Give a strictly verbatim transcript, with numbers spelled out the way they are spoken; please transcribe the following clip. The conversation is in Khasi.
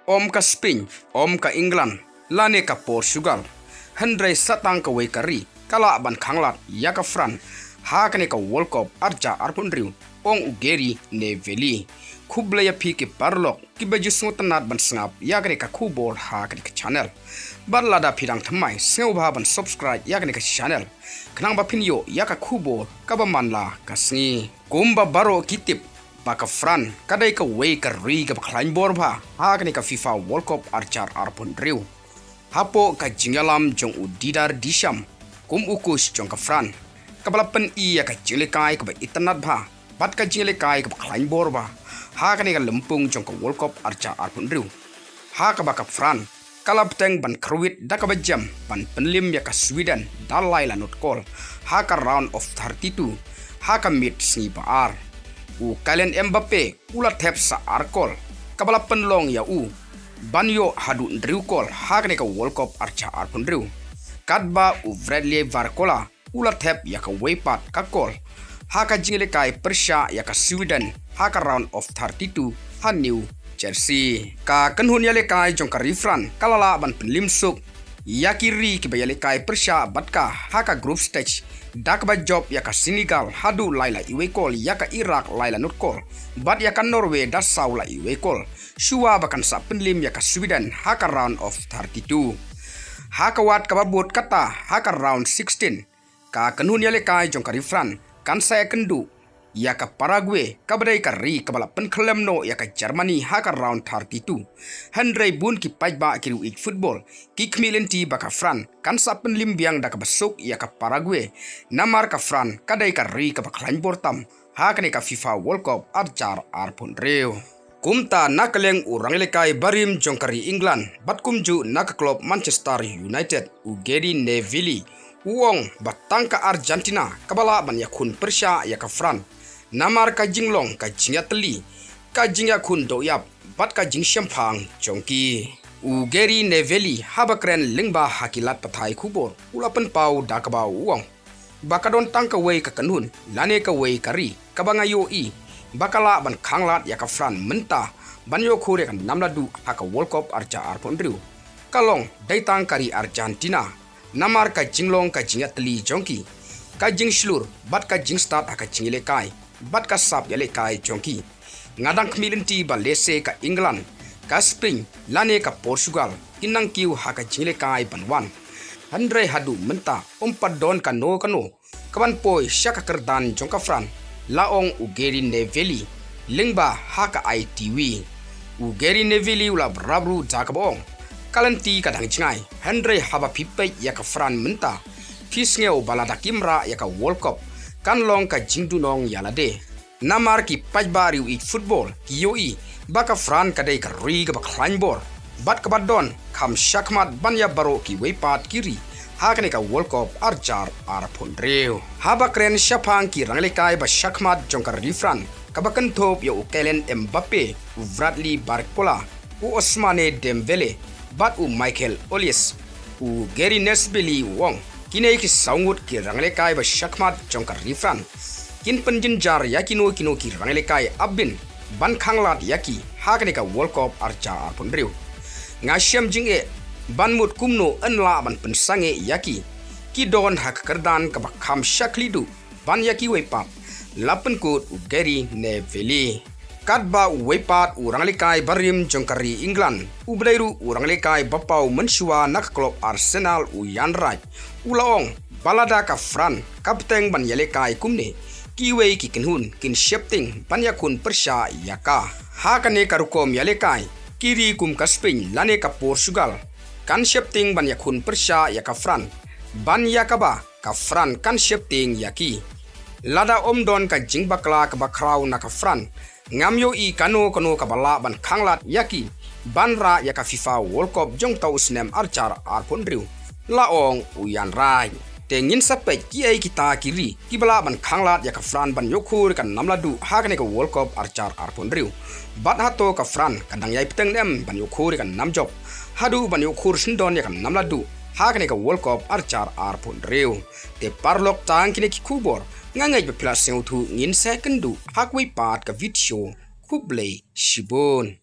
Ym ka Spain, ym ka England, lane ka Portugal, hynrei sa tang kawei ka ri ka lah ban khanglad ïa ka France ha kane ka World Cup arhajar arphew hynriew, ong u Gary Neville. Khublei ïa phi ki paralok kiba ju sngewtynnad ban sngap ïa kane ka khubor ha kane ka channel. Bad lada phi dang thymmai, sngewbha ban subscribe ïa kane ka channel, khnang ba phin ïoh ïa ka khubor kaba man la ka sngi. Kumba baroh ki tip ba ka France ka dei kawei ka ri kaba khlaiñ bor bha ha kane ka FIFA World Cup arhajar arphew hynriew. Hapoh ka jingïalam jong u Didier Deschamps kum u coach jong ka France, kaba la pyni ïa ka jinglehkai kaba itynnad bha bad ka jinglehkai kaba khlaiñ bor bha ha kane ka lympung jong ka World Cup arhajar arphew hynriew, ha kaba ka France ka la bteng ban kyrwit da kaba jem ban pynlim ïa ka Sweden da lai la nud kol ha ka round of thirty-two ha ka miet sngi ba ar. U Kylian Mbappe u la thep sa ar kol, kaba la pynlong ïa u ban ïoh haduh hynriew kol ha kane ka World Cup arhajar arphew hynriew. Katba u Bradley Barcola u la thep ïa kawei pat ka kol ha ka jinglehkai pyrshah ïa ka Sweden ha ka round of thirty-two ha New Jersey. Ka kynhun ïalehkai jong ka ri France ka la lah ban pynlim suk ïa ki ri kiba ïalehkai pyrshah bad ka ha ka group stage, da kaba jop ïa ka Senegal haduh lai la iwei kol, ïa ka Iraq lai la nud kol, bad ïa ka Norway da saw la iwei kol, shuwa ba kan sa pynlim ïa ka Sweden ha ka round of thirty-two. Ha ka wad kaba bud kata, ha ka round sixteen, ka kynhun ïalehkai jong ka ri France kan sa ïakynduh ïa ka Paraguay, kaba dei ka ri kaba la pynkhyllem noh ïa ka Germany ha ka round thirty-two. Hynrei bun ki paidbah ki riew ïeit football ki khmih lynti ba ka France kan sa pynlim biang da kaba suk ïa ka Paraguay, namar ka France ka dei ka ri kaba khlaiñ bor tam ha kane ka FIFA World Cup arhajar arphew hynriew. Kumta na ka liang u rangïalehkai barim jong ka ri England bad kumjuh na ka club Manchester United, u Gary Neville, u ong ba tang ka Argentina kaba lah ban ïakhun pyrshah ïa ka France, namar ka jinglong ka jingïatylli, ka jingïakhun dohïap bad ka jingshemphang jong ki. U Gary Neville haba kren lyngba ha ki lad pathai khubor u la pynpaw da kaba u ong ba ka don tang kawei ka kynhun lane kawei ka ri kaba nga ïohi ba ka lah ban khanglad ïa ka France mynta ban ïoh khur ïa ka nam laduh ha ka World Cup arhajar arphew hynriew, ka long dei tang ka ri Argentina, namar ka jinglong ka jingïatylli jong ki, ka jingshlur bad ka jingstad ha ka jingïalehkai bad ka sap ïalehkai jong ki. Nga dang khmih lynti ba lehse ka England, ka Spain lane ka Portugal kin nang kiew ha ka jingïalehkai ban wan. Hynrei haduh mynta ym pat don kano kano kaban poi sha ka kyrdan jong ka France, la ong u Gary Neville lyngba ha ka I T V. U Gary Neville u la bynrap ruh da kaba ong, ka lynti ka dang jngai, hynrei haba phi peit ïa ka France mynta, phi sngew ba lada kim rah ïa ka World Cup kan long ka jingduhnong ïa lade. Namar ki paidbah riew ïeit football ki ïohi ba ka France ka dei ka ri kaba khlaiñ bor bad kaba don kham shakhmat ban ïa baroh kiwei pat ki ri ha kane ka World Cup arhajar arphew hynriew. Haba kren shaphang ki rangïalehkai ba shakhmat jong ka ri France, kaba kynthup ïa u Kylian Mbappe, u Bradley Barcola, u Ousmane Dembélé bad u Michael Olise, u Gary Neville u ong, kine ki saw ngut ki rangïalehkai ba shakhmat jong ka ri France kin pynjynjar ïa kino kino ki rangïalehkai ap bein ban khanglad ïa ki ha kane ka World Cup arhajar arphew hynriew. Nga shem jingeh ban mut kumno yn lah ban pynsangeh ïa ki. Ki don ha ka kyrdan kaba kham shakri duh ban ïa kiwei pat, la pynkut u Gary Neville. Katba uwei pat u rangïalehkai barim jong ka ri England, u ba dei ruh u rangïalehkai ba paw mynshuwa na ka club Arsenal, u Ian Wright, u la ong ba lada ka France ka bteng ban ïalehkai kumne, kiwei ki kynhun kin sheptieng ban ïakhun pyrshah ïa ka. Ha kane ka rukom ïalehkai, ki ri kum ka Spain lane ka Portugal kan sheptieng ban ïakhun pyrshah ïa ka France ban ïa kaba ka France kan sheptieng ïa ki. Lada ym don ka jingbakla kaba khraw na ka France, ngam ïohi kano kano kaba lah ban khanglad ïa ki ban rah ïa ka FIFA World Cup jong uta u snem arhajar arphew hynriew, la ong u Ian Wright. Te ngin sa peit kiei kita ki ri kiba lah ban khanglad ïa ka France ban ïoh khur ïa ka nam laduh ha kane ka World Cup arhajar arphew hynriew. Bad hato ka France ka dang ïai bteng ne em ban ïoh khur ïa ka nam jop haduh ban ïoh khur sngewdon ïa ka nam laduh ha kane ka World Cup arhajar arphew hynriew. Te paralok, tang kine ki khubor, nga ngeit ba phi la sngewthuh, ngin sa ïakynduh ha kawei pat ka video. Khublei shibun.